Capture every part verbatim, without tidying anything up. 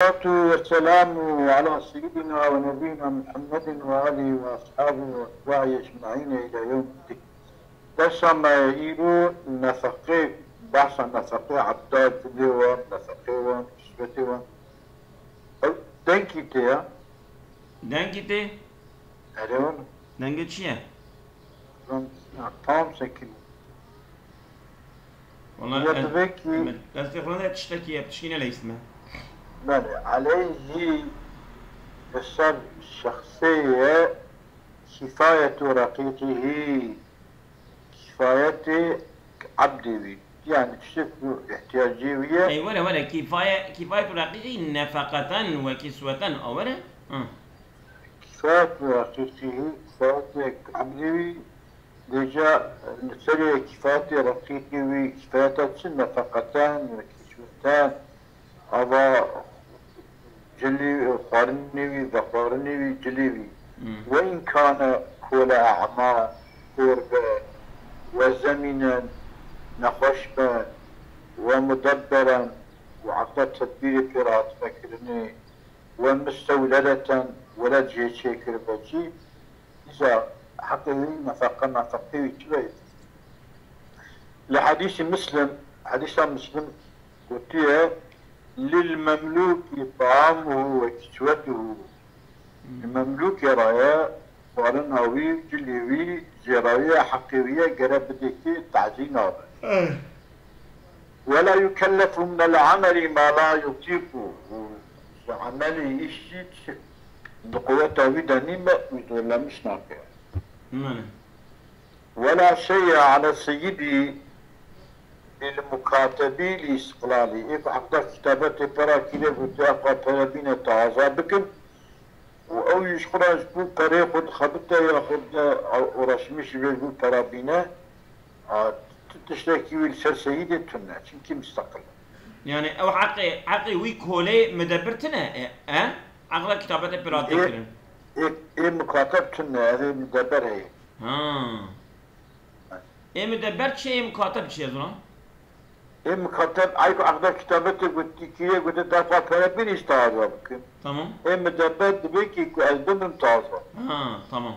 والصلاة والسلام على سيدنا ونبينا محمد وآله وأصحابه وأتباعه أجمعين إلى يوم الدين. Dersa me îro nefeqê, behsa nefeqê, ebda cilê wan, nefeqê wan, kisvetê wan. Ew dengî tê ya? Dengî tê? Erê wala. Dengê çi ye? Tam sekin. Wala ya ez, divê ki min destê xwe de tiştekî ye, tişkî neleyîstime. Belê, eleyhî li ser şexsê ye, kîfayetu reqîqîhî, kîfayetê ebdê wî. Yani tiştek ku ihtiyacê wî ye. Ey, were, were, kîfaye-, kîfayetu reqîqî nefeqeten ve kisweten, a were? Hı. Kîfayet û reqîqî, kîfayetê ebdê wî, dêca li serê kîfayetê reqîqî wî, kîfayeta çi nefeqeten ve kisweten, ava cilî, xwarinê wî, vexwarinê wî, cilê wî. Hmm. Ve îmkane kole ema, kor be, ve zemînen, nexweş be, ve mudebberen, û eqda tedbîrê pê re hatine kirinê, ve mistewledeten, weled jê çêkiribe jî, îca heqê wî nefeqe, nefeqê wî çi be? Li hedîsî Muslim, hedîsa Muslim gotiye, "Lil-memlûkî ta'amuhu ve kiswetuhu." Hmm. Li memlûkê re ye, xwarina wî, cilê wî, jê re ye, heqê wî ye, gere bidê kê, tazî nabe. Eh. "Ve la yukellefu minel ameli ma la yutîqu." Ji emelê îş jî çi di quweta wî de nîme, wî zorlemiş nake. Mane. "Ve la şey'e ale seyyidî lil mukatebî li îstiqlalî." Ê ku hevdeh kitabetê pera kiriye, gotiye, "Qa pere bîne te aza bikim." Û ew jî ji xwe re ji bo perê xwe dixebite ya xwe de uğraşmiş ji vê ji bo pera bîne. A, ti tiştekî wî li ser seyîdê tune. Çimkî misteqil e. Yani ew heqê, heqê wî kolê midebbir tine, e? E? Eqla kitabetê piratê Ê, kirin. ê, ê mukateb tune, ev ê midebber heye. Ha. Ê midebber çi, ê mukateb çi ye, Zuran? Ê mukateb, ay ku eqda kitabetê gotî kiriye, gote, "Dafa pere bînî ji te aza bikim." Tamam. Ê midebber dibê ki ku ez bimrim te aza. Ha, tamam.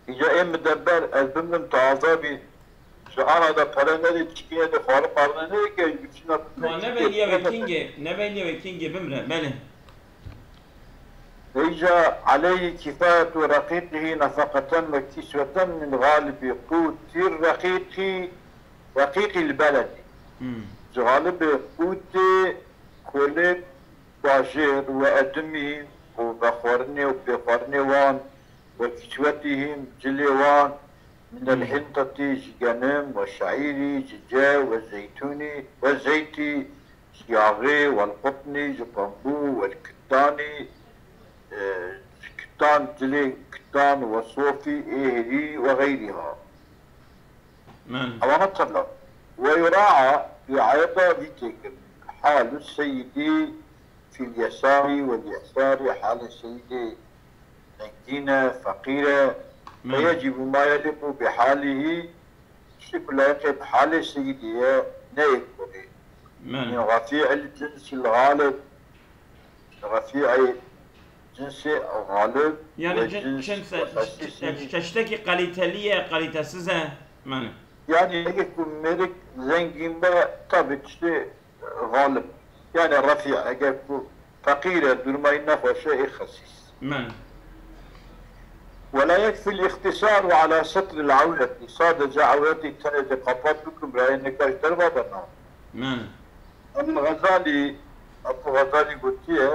Îca ê midebber ez bimrim te aza bî. Ji ana de pere nedê, çikî nedê, xwarin xwarine nedê ke ji çîna Ma ne beyliye wê kingê, ne beyliye wê kingê bimre, belê. Leysa aleyhi kifayetu reqîqîhî nefeqeten ve kisweten min galibi qûtir reqîqî, reqîqî l-beledî. Hmm. Ji galibê qûtê kolê bajêr ve edimî û vexwarinê û pêxwarinê wan ve kiswetîhîm, cilê wan, min Hmm. el-hintetî, ji genim, ve şeîrî, ji cew, ve zeytûnî, ve zeytî, ji yaxê, wel qutnî, ji bambû, wel kittanî, e, ji kittan, cilê kittan, we sofî, ê hirî we xeyrîha. Mane. Ewana tila. Ve yuraa, riayeta vî têkin. Halu seyidî fîl yesarî wel yesarî, halê seyidê zengîn e, feqîr e. Mane. Ve yecîbu ma yeliqu bi halihî, tiştê ku layiqê bi halê seyidê ye, neyê kolê. Mane. Min refî'il cinsil galib, refî'ê cinsê galib Yani ve cin-, cins cins-, ve xesîsî. Çeştekî kalîtelî ye, kalîtesiz e. Mane. Yani eger ku mêrik zengîn be, tabi tiştê galib. Yani refî, eger ku feqîr e, duruma wî nexweş e, ê xesîs. Men. Ve la yekfî l-îxtîsaru ala setril awretî. Sadece awretî tenê de kapat bikim, rayê nikaş derva de na. Men. Em Xezalî, Abu Xezalî gotiye,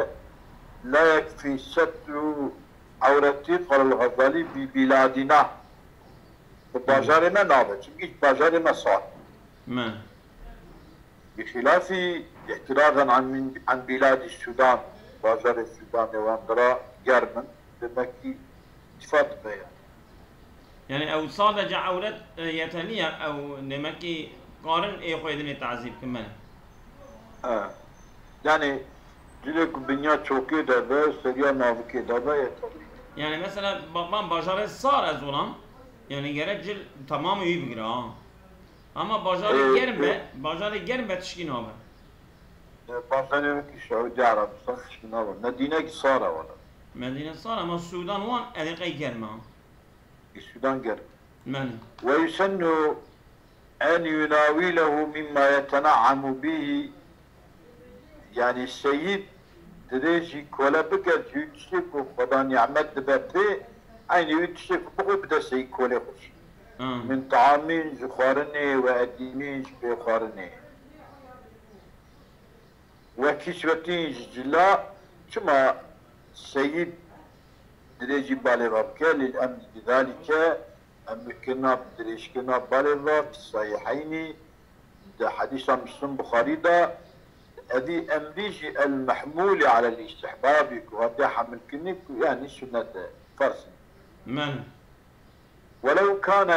la yekfî setru awretî, qal el Xezalî, bi biladina. Bi bajarê me nabe, çimkî bajarê me sar. Men. Bi xilafî îhtirazen an min, an biladî Sudan, bajarê Sudanê wan dira germ in, demek ki îtîfaq dibe yani. Yani ew sadece ewret, e, yeterli ya, ew demek ki karin ê xwe dinê tazîb kin, belê. Ha. Yani cilê ku binya çokê de be, seriya navikê de be yeterli. Yani mesela ba-, ban bajarê sar ez olam, yani gerek cil tamamı wî bigire ha. Ama bajarê Ee, germ be, e- bajarê germ be tişkî nabe. Bazenê wekî Şeûdî Erebistan tişkî nabin. Medînekî sar e wele. Medîne sar e, ama Sûdan wan eleqey germ e. Sûdan germ. Belê. ويسن أن يناوله مما يتنعم به. Yanî seyîd dirêjî kole bike, ji wî tiştê ku Xweda nîmet dibe pê, eynî wî tiştê ku bixwe bide seyîd kolê xwe jî. Ha. Min taamîn, ji xwarinê, we edîmîn, ji pê xwarinê. We kîswetîn ji cila, çima seyîd dirêjî balê ve bike? Lil emr bi zalike, emrkirina bi dirêjkirina balê ve, fi sahiheynî, di hedîsa Muslim Buxarî de, evî emrî jî el mehmûlî alel îstihbabî, ku hatiye hemilkirinî, ku yanî sunnet e, ferz e. Men. ولو كان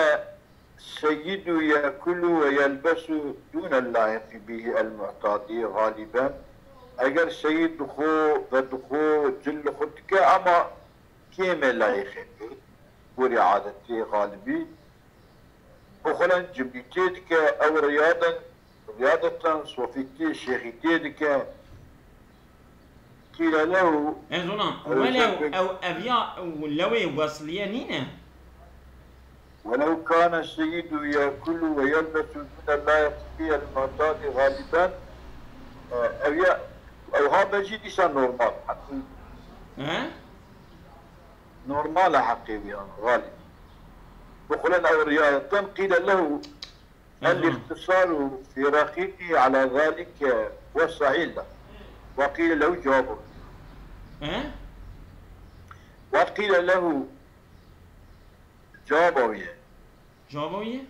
السيد يأكل ويلبس دون اللائق به المعتاد غالبا. Eger seyîd dixwe, vedixwe, cil li xwe dike, ama kêm e layîqê pê, gorî adetê xalibî. Bixwelin cimrîtê dike, ew riyadin, riyadeten sofîtê, şêxîtê dike. Qîle lehu. Ez ona, ew welew, ew evya, ew lewê wesliyê nîne? ولو كان السيد يأكل ويلبس دون اللائق به المعتاد غالبا. E, ev ya, ew ha be jî dîsa normal, heqî. He? Normal e heqê wî, ya, galib. Bixwelin ew riyayet ken, qîle lehu, Hı hı. الاقتصار في رقيقه على ذلك والصحيح له. وقيل له جوابه. He? وقيل له جوابه. Cevaba wî ye?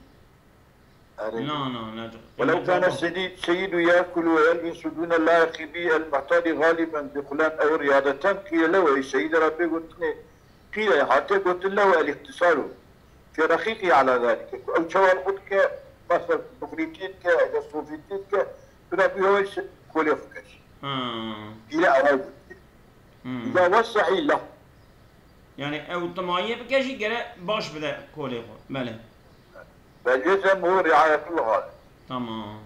Erê. Na, na, ne. ولو كان السيد، السيد يأكل ويلبس دون اللائق به المعتاد غالبا بفلان أو ريادة، قيل له، ey seyîd re pê gotinê, qîle, hate gotin, له الاقتصار في رقيقه على ذلك. Ku ew çawa li xwe dike, mesela, bixwîtî dike, eger sofîtî dike, bira bû yawê kolê xwe kir. Hmm. Qîle ewa gotinê. Hmm. Îza ve sehî leh. Yani ew timayê bike jî gere baş bide kolê xwe. Belê. Bel yelzem hu riayetul galib. Tamam.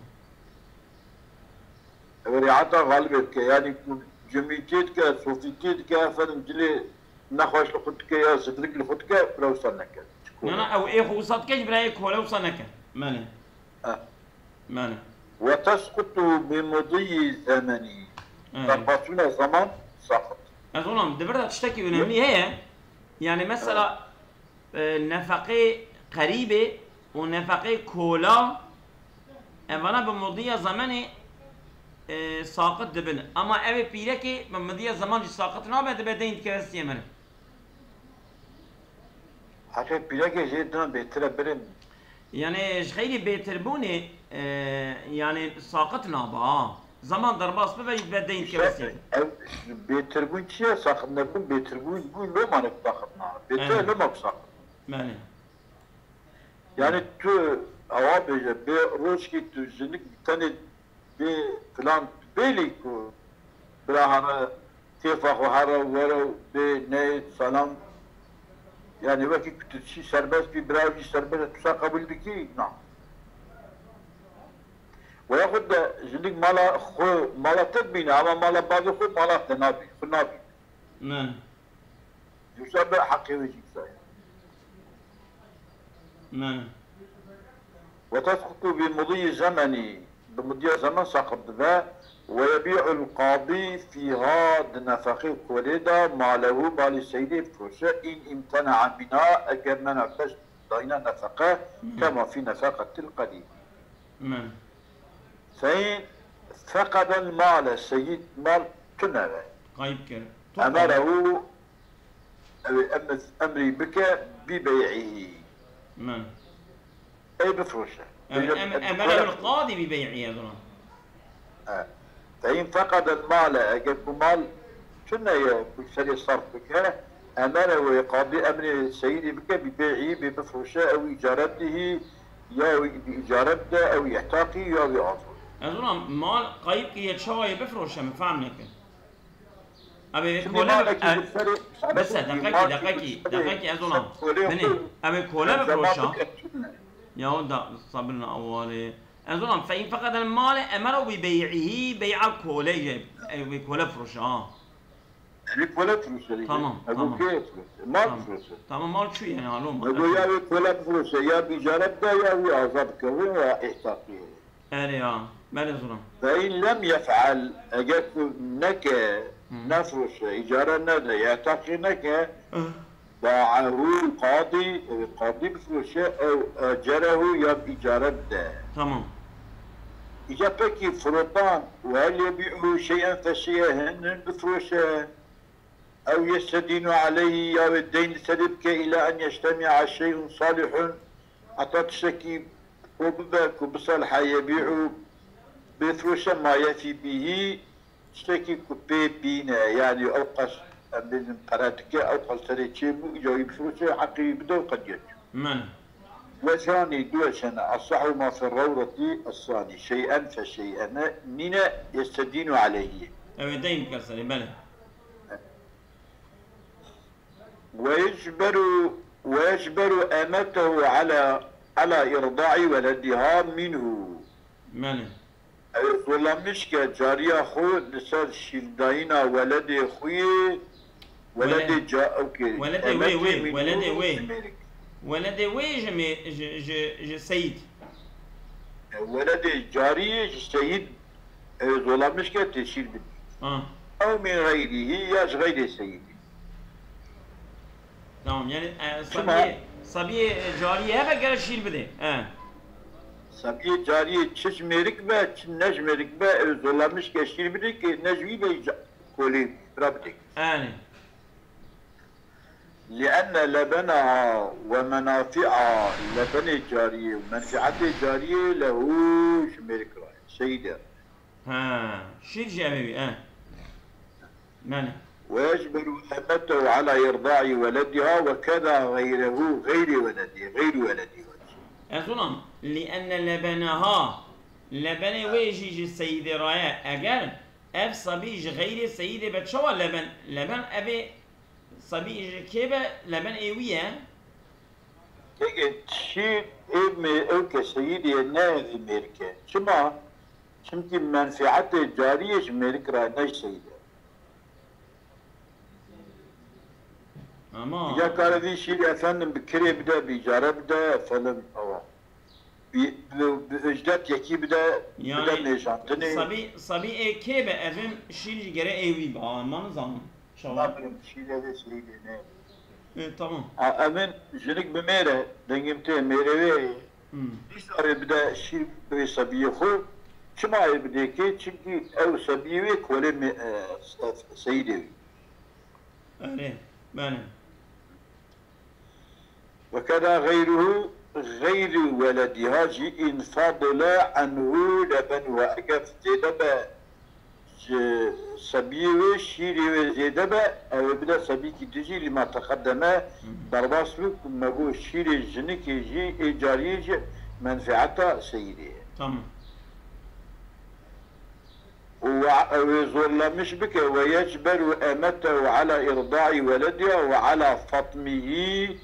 Ew riayeta galibê dike. Yani ku cimîtiyê dike, sofîtiyê dike, efendim cilê nexweş li xwe dike ya zivrik li xwe dike, bira wisa neke. Na, na, ew ê xwe wisa dike jî bira ê kole wisa neke. Belê. Ha. Belê. وتسقط بمضي الزمن. Evet. Derxwastbûna zeman saqit. Ez ona, di vir de tiştekî önemlî heye. Yani mesela, e, nefeqê qerîbê û nefeqê kola, evana bi mudiya zemenê, e, saqit dibin. Ama evê pîrekê bi mudiya zeman jî saqit nabe, dibe deyn dikeve siyê meriv. Heqê pîrekê jê dina bêtir e, birê min. Yanî ji xeyrî bêtirbûnê, e, yanî saqit nabe, ha. Zeman derbas bibe, ji be deyn dikeve siyê. Ev bêtirbûn çi ye? Saqit nebûn, bêtirbûn bûn, loma ne saqit nabe. Bêtir e, loma saqit. Belê. Yani tu ewa bêje, bê rojkî tu jinik tenê bê filan bêlî ku bira here kêfa xwe here were bê neyê salam. Yani wekî ku tu dişî serbest bî, bira jî serbest e, tu sa qebûl dikî? Na. Weya xwe de jinik mala xwe, mala te dibîne, ama mala bavê xwe mala te nabî, xwe nabî. Ne. Yoksa bi heqê wê jî kisa ye. Ne. وتسقط بمضي الزمن, bi mudiya zeman saqit dibe. ويبيع القاضي فيها, di nefeqê kolê de, ماله, malê seyîdê bifroşe, إن امتنع منها, eger mena beş dayîna nefeqe, كما في نفقة القديم. Ne. Seyîd فقد المال, seyîd mal tune ve. Kayıp kir. Emere û ew emr, emrî bike bi bey'î. Men. Ey bifroşe. Em, em, emere bil qadî bi bey'î, ez ona. E. Seyîd فقد المال, eger ku mal tune ye, ku serê sarf bike, emere wê qadî emrê seyîdî bike bi bey'î, bê bifroşe, ew îcaretihî, ya wî bi îcaret de, ew îhtaqî, ya wî azor. Ez ona mal kayıp kiriye, çawa ye bifroşe, min fehm nekin. Abi, şimdi kole, malekî e, bi serê, bese, deqekî, deqekî, deqekî, ez ona. Binê, abi, kole bifroşa. Ya da sabirna awalê. Ez ona, fe in feqedel male emera bi bey'ihi, bey'a kole ye, e, wê kole firoşe, ha. Evî kole firoşe. Tamam, tamam. Mal firoşe. Tamam, mal çu yani, alo. Ego ya wê kole firoşe, ya bi îcaret de ya wî azad kevin ya îhtaqî. Erê ya, belê zûna. Fe in lem yef'al, eger ku neke, Hı. nefiroşe, îcare nede, ya îhtaqî neke, Hı. Ba'ehu qadî, ew qadî bifiroşe, ew ecerehu ya bi îcare bide. Tamam. Îca pekî firotan, we hel yebi'u şey'en fe şey'en, hin bifiroşe, ew yestedînu aleyhi, ya wê deyn li serê bike, ila en yeştemi'a şey'un salihun, heta tiştekî bo bibe ku bisalihe, yebi'u, bifiroşe, ma yefî bihî, tiştekî ku pê bîne, yanî ew qas, em bêjin, pere dike, ew qas serê çê bû, îca wî bifiroşe, heqê wî bide û qediya çû. Mene. Wechanî du weç hene, esahu ma fi rewretî esanî, şey'en fe şey'ene, nîne yestedînu aleyhî. Ew ê deyn bike serê, belê. Ve yecberu, ve yecberu emetehu ala, ala irda'i welediha minhu. Mene. Ew ê zorlamiş ke cariya xwe li ser şîrdayîna weledê xwe yê, weledê Wele-, ca-, okey. Weledê wê, Emetê wê, min weledê wê. Weledê wê ji mê-, ji, ji, ji seyîd. E, weledê cariyê ji seyîd, e, zorlamiş ke tê şîr bidî. Ha. Ew min xeyrîhî ya ji xeyrê seyîdî. Tamam, yani, e, Çima? Sabiyê, sabiyê, e, cariyê hebe gere şîr bidê. E. Sabiyê cariyê çi ji mêrik be, çi ne ji mêrik be, ew zorlamiş ke şîr bidê ki ne ji wî be ca-, kolê bira bidê. Yani. Li'enne lebenaha ve menafi'a, lebenê cariyê û menfi'etê cariyê lehu ji mêrik re ye. Seyîdê re. Ha, şîr jî ev ê wî, e. Mene. Ve yecberu emetehu ala irda'i welediha ve keda gayrehu, gayri weledi, gayri weledi. Ez ona, li'enne lebenaha, lebenê wê jî ji seyîdê re ye. Eger ev sabî ji xeyrê seyîdê be, çawa leben, leben ev ê sabî ji kê be, leben ê wî ye? Têkê şîr ê mê-, ew ke seyîdê ye, ne evî mêrik e. Çima? Çimkî menfîetê cariyê ji mêrik re ne ji seyîdê. Ama Ya kare vî şîr efendim bi kirê bide, bi îcare bide, efendim, ewa. Bi, bi, bi ücret yekî bide, bide Yani, mêjandinê. Sabî, sabî ê kê be, evin şîr jî gere ê wî be. Ama nizanim. Şawa. Nabirim, şîr evê seyîdê ne. E, tamam. A, evin jinik bi mêre, dengim tê, mêre wê. Hmm. Dîsa wê bide şîr bi wê sebiyê xwe. Çima ê bidê kê? Çimkî ew sebiyê wê kolê me-, e, se-, seyîdê wî. Erê, belê. Ve keda gayruhu, gayrî welediha jî in fadile anhu lebenuha, eger zêde be ji sebiyê wê, şîrê wê zêde be, ew ê bide sebîkî din jî, lima teqedeme, Hı hı. derbas bû ku me got şîrê jinikê jî, ê cariyê jî menfeeta seyîdê ye. Tamam. Û we-, ew ê zorlemiş bike, ve yecberu emetehu ala irda'i welediha ve ala fatmihi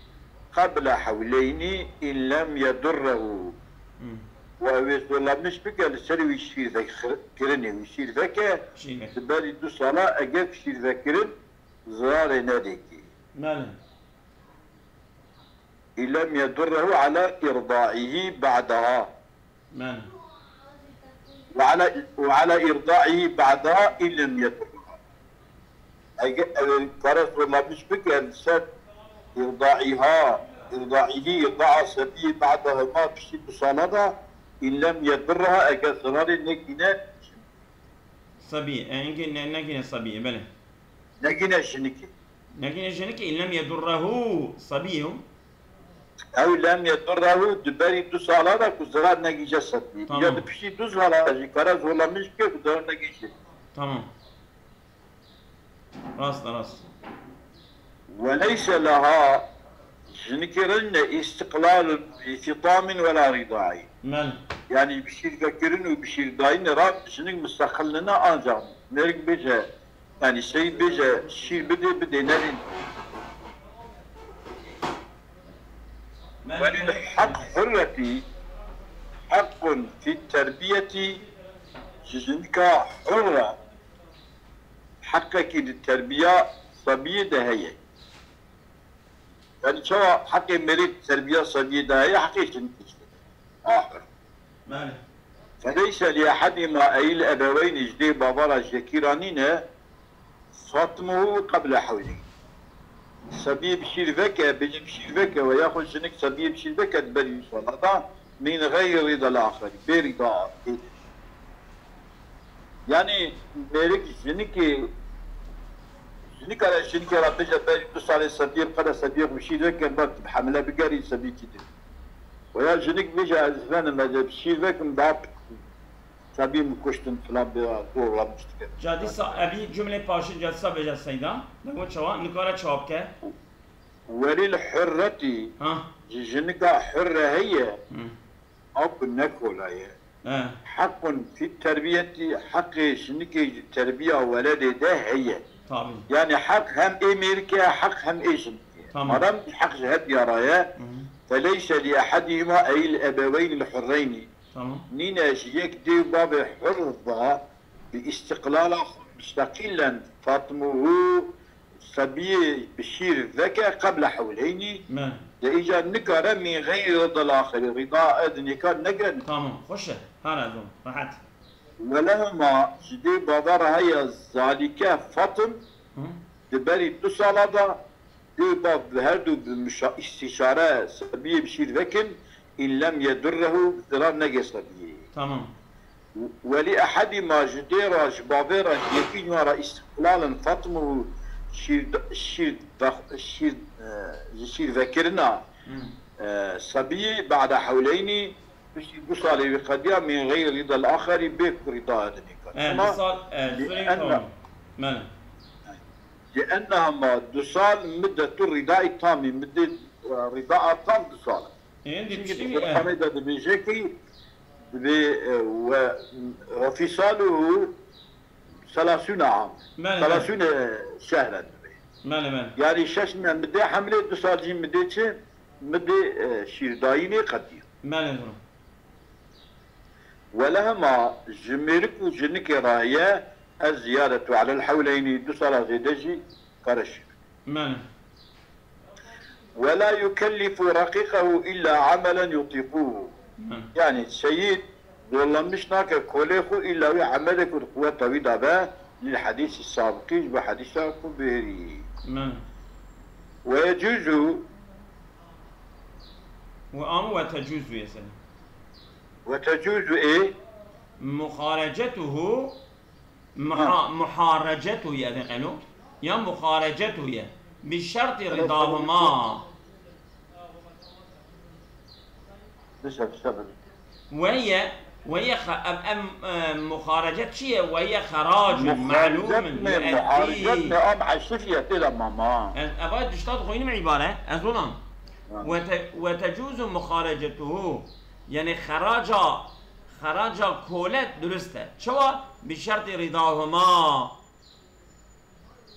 qebla hewleyni in lem yedurrehu. Hmm. Û ew ê zorlemiş bike li ser wî şîr vekir-, kirinê, wî şîr veke, Şîr veke. Di berî du sala eger şîr vekirin zirarê nedê kê. Belê. In lem yedurrehu ala irda'ihi ba'daha. Belê. Ve ala, ve ala irda'ihi ba'daha in lem yedurreha. Eger, ew kare zorlamiş bike li ser irda'iha, irda'ihi, irda'a sebiyê ba'da hema piştî du sala da in lem yedurreha, eger zirarê nekîne Sabî, e, engê ne-, nekîne sabî, e, belê. Negîne jinikê. Negîne jinikê, in lem yedurrehu sabî. Ew lem yedurrehu di berî du sala da ku zirar negîje sabî. Tamam. Ya di piştî du sala da jî kare zorlamiş bike ku zirar negîje. Tamam. Rast e, rast. Ve leyse leha, jinikê re ne îstiqlalun bi fitamin wela rîdaî. Belê. Yanî bi şîr vekirin û bi şîr dayînê re jinik misteqil nîne, ancak mêrik bêje, yanî seyîd bêje şîr bidê, bidê, nedê. Belê, Welil belê. Heq hurretî, Hequn fî terbiyetî, ji jinika hurre heqekî di terbiya sebiyê de heye. Yani çawa heqê mêrik terbiya sebiyê de heye, heqê jinikî jî de heye. A hur. Belê. Feleyse li ehedîma eyl ebeweynî, ji dê bavara ji yekî ra nîne, fatmuhu qeble hewlî. Sebiyê bi şîr veke, bêje bi şîr veke we yaxud jinik sebiyê bi şîr veke di berî wî sala da, min xeyri rîda l-axerî, bê rîda êdî. Yani mêrik jinikê, jinika re, jinikê re bêje berî du salê sebiyê, qede sebiyê bi şîr veke, bak, bi hemile bigerî sebiyekî din. Weya jinik bêje ez venim, ez ê bi şîr vekim, bap, Sebî min kuştin filan, bê zor ramiştike. Ca dîsa evî cumlê paşin ca dîsa bêje Seyda. Dewa çawa? Nikare çawa bike? Welil hurreti, Ha. ji jinika hurre heye, Hı. ew ku ne kola ye. He. Hequn fî terbiyetî, heqê jinikê ji terbiya weledê de heye. Tabii. Yani heq hem ê mêrike, heq hem ê jinikê. Tamam. Madem heq ji her diya ra ye, Hı. feleyse li ehedîhima eyl ebeweyn il hurreyni. Tamam. Nîne ji yek dê û bavê hur ve bi îstiqlala xwe, musteqîlen fatmuhu, sebiyê bi şîr veke qebla hewleynî, Me. de îcar nikare mîn xeyrî rida l-axirî, rida ê dinêka negre. Tamam, xweş e. Hara zon, rehet. Welehuma ji dê bava re heye zalîke fatim Hı. di berî du sala de Dê û bav bi her du bi mişa-, îstîşare sebiyê bi şîr vekin, in lem yedurrehu, zirar nege sebiyê. Tamam. Welî ehedî ma ji dê ra, ji bavê ra, ji yekî nû ra îstiqlalin fatm û şîr, şîr, şîr, e, ji şîr vekirina, Hı. e, sebiyê ba'da hewleynî, piştî du salê wî qediya, min xeyr rîda l-axerî, bê ku rîda dinê kat. E, Şima du sal, e, li süreyê enna tamam. Mene. Li enna ma du sal middetu rîdayî tamî, middê, e, rîda a tam du sal. Ê, êndî Çünkü piştî wî, e. Qur'anê de dibêje ki, dibê, e, we, e, fisaluhu selasûne am. Mele, mele. Selasûne şehre dibê. Mele, mele. Yani şeş me midê hemlê, du sal jî midê çi? Midê, e, şîrdayînê qediya. Mele, zor. Welehema ji mêrik û jinikê re ye, ez ziyadetu alel hewleynî, du sala zêde jî kare şî. Mele. Wela yukellifu reqîqehu illa amelen yutîquhu. Mele. Yani seyîd zorlanmiş nake kolê xwe, îlla wî emelê ku di quweta wî de be, lil hadîsî sabiqî, ji bo hadîsa ku bêrî. Mele. Ve yecuzu Ve am ve tecuzu ye sene. Ve tecuzu ê. Muharecetuhu, muha-, Ha. Muharecetu ye, evê qelo. Ya muharecetu ye. Bi şertî Evet, ridahuma. Dişe, dişe bin. Ve ye, ve ye xe-, em, em, e, muharecet çi ye? Ve ye xeracun Muharecet ma'lumun me, yu'eddî. Muharecet me, am eşrifiyetê de mama. Ez, eva dişta dixwînim îbare, ez olam. Ha. Ve te-, ve tecuzu muharecetuhu. Yani xeraca, xeraca kole durist e. Çawa? Bi şertî rîdahuma.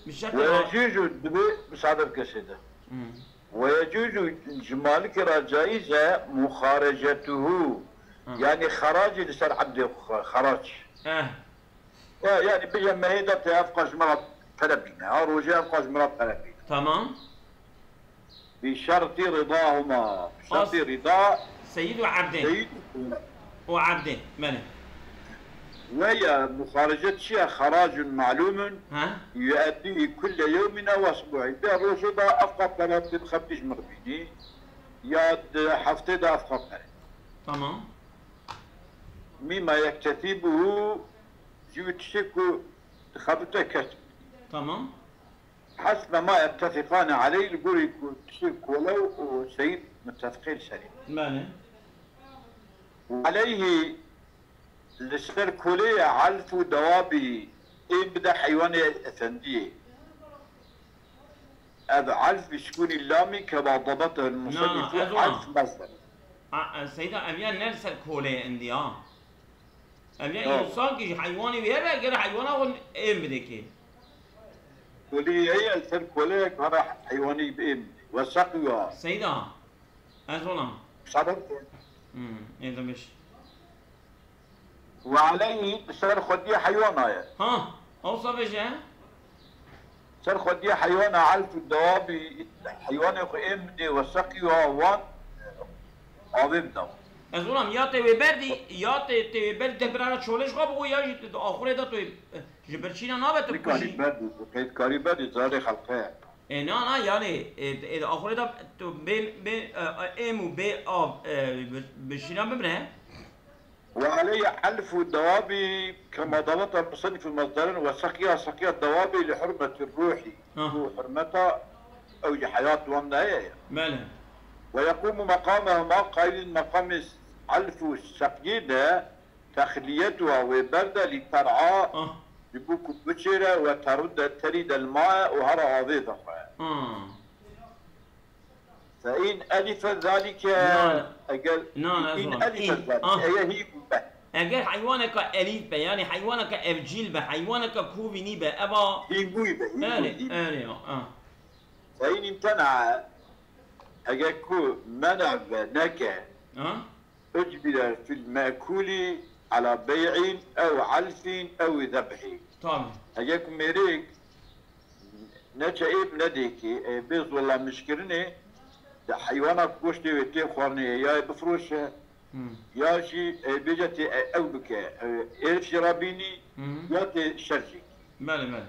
Bi şertî Ve ra- yecuzu dibe müsaade kesê de. Hı. Ve yecuzu ji malikê ra caiz e muharecetuhu. Hı. Yani xeracê li ser ebdê xwe, xerac. Eh. Ya, yani bije mehê de te ev qas ji me re pere bîne. Ha, rojê ev qas ji me re pere bîne. Tamam. Bi şertî rîdahuma. Bi şertî As-, rîda Seyîd û Ebdê. Seyîd û Ebdê. Belê. Ve ya muxarecet çi ye? Xeracun ma'lumun Ha? yu'eddî kulle yewmin ew esbu'î. Bi rojê de ev qas pere bi xebitî ji min re bînî. Ya di heftê de ev qas pere. Tamam. Mîma yektefî bihu, ji wî tiştê ku dixebite kes. Tamam. Hesbe ma yettefikane aleyh, li gorî ku tiştê kolew û seyîd muttefiqê li serê. Belê. Aleyhî, li ser kolê ye, elf û dewabî, ê bide heywanê efendiyê. Ev elf bi sukûnî lamî kema dabetehu Na, na, musennifu ez ona. Elf mezder. A, e, Seyda, ev ya ne li ser kolê ye indiya. Ev ya Tamam. Însan ki ji heywanê wê hebe, gere heywana xwe êm bide ki. Kolê heye, li ser kolê hara heywanî bi êm bide. Ve seqîha. Seyda, ez olam. Sabır ki. Hmm, ê de biş. Ve aleyhî, ser xwediyê heywana ye. Ha, ew savê jî he? Ser xwediyê heywana, elf û dewabî, heywanê xwe êm bidê ve seqîya wan avê bida. Ez olam ya tê wê berdî, ya tê, tê wê berdî te birara çolê ji xwe bixwe, ya jî tu di axurê de tu ji birçîna nabe tu Nikarî berdî, tu qeydkarî berdî, zarê xelqe ye. E, na, na, yani, e, e, axurê de tu bê, bê, e, e, êm û bê av, e, bir, birçîna bimre. وعليه علف الدواب كما ضبط المصنف مصدرا وسقيا سقيا الدواب لحرمة الروح. Ha. Bu hurmeta ew ji heyat wan de ye. Belê. ويقوم مقامهما قائل مقام علف السقي de تخليتها wê berde لترعى Ah. ji bo ku biçêre وترد ترد الماء û hera avê vexwe. Ah. فإن ألف ذلك، Na, na. Eger Na, na, in zor. Elife In, zalike, ah. Eger hî bû be. Eger heywaneka elîf be, yani heywaneka evcîl be, heywaneka kovînî be, eva Hî bûyî be, hî Erê, bûyî. Erê ya, ah. فإن امتنع، eger ku men'a be neke, Ah. أجبر في المأكول على بيع أو علف أو ذبح. Tabii. Eger ku mêrik neçe ê bi nedêkê, ê bê zolamişkirinê, de heywana goştê wê tê xwarinê, ya ê bifroşe, Hmm. ya jî ê bêje tê e-, ew bike, e, êrif jî rabînî, Hmm. ya tê şer jî. Belê, belê.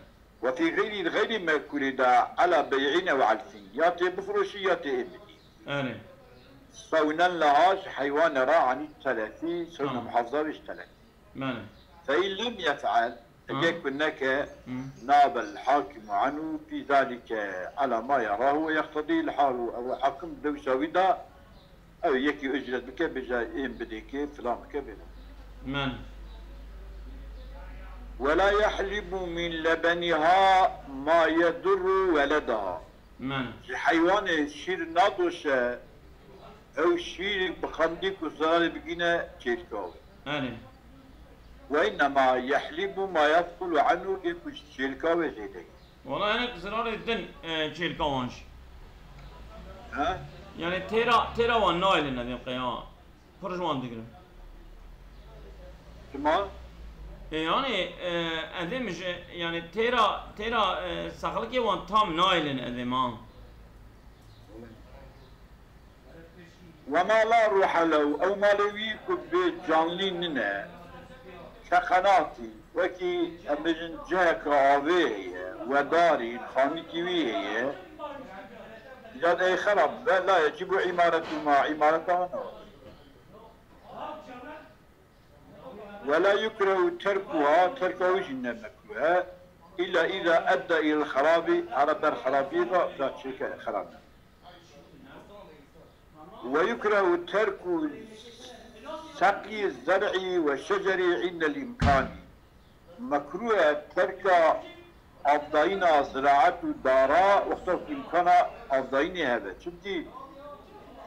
وفي غير، غير مأكول de على بيع أو علف. Ya tê bifroşî ya tê ê bidî. Erê. صونا لها، ji heywanê re عن التلف، sewna Ha. muhafaza wê ji telef. Belê. فإن لم يفعل، Ha. eger ku neke, Hmm. ناب الحاكم عنه في ذلك على ما يراه ويقتضيه الحال. Ew hakim di wisa wî de Ew yekî ucret bike, bêje êm bidêkê, filan bike, bêje. Men. ولا يحلب من لبنها ما يضر ولدها. Men. Ji heywanê şîr nadoşe, ew şîr bi qandî ku zararê bigîne çêlka wê. Erê. وإنما يحلب ما يثقل عنه، ê ku ji çêlka wê zêde ye. Wala hinek zirarê din, e, çêlka wan jî. He? Yani têra, têra wan nayêlin evên qeya. Pir ji wan digirin. Çima? E, yani, e, evê min ji, yani têra, têra, e, sexlikê wan tam nayêlin evê ma. وما لا روح له، ew malê wî ku bê canlî nine, كقناة، wekî em bêjin ciheke avê heye, ودار، xanikî wî heye, îca de ê xerab be, لا يجب إمارتهما، îmareta wan ne wajib. ولا يكره تركها، terka wî jî ne mekruh e, إلا إذا أدى إلى الخراب، here ber xerabiyê ve, da çêke xerab e. ويكره ترك سقي الزرع والشجر عند الإمكان. Mekruh e terka avdayîna ziraet û dara wexta ku îmkana avdayînê hebe. Çimkî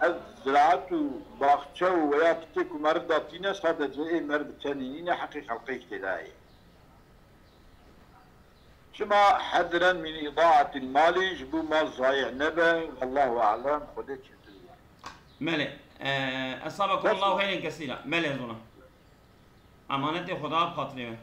ev ziraet û baxçe û weya tiştê ku meriv datîne sadece ê meriv tenê nîne, heqê xelqê jî tê de heye. Çima? حذرا من إضاعة المال، ji bo mal zayî nebe. والله أعلم، Xwedê çêtir e. Belê. E, esabekum Allahu xeyren kesîra. Belê zona. Emanetê Xweda bi xatirê we.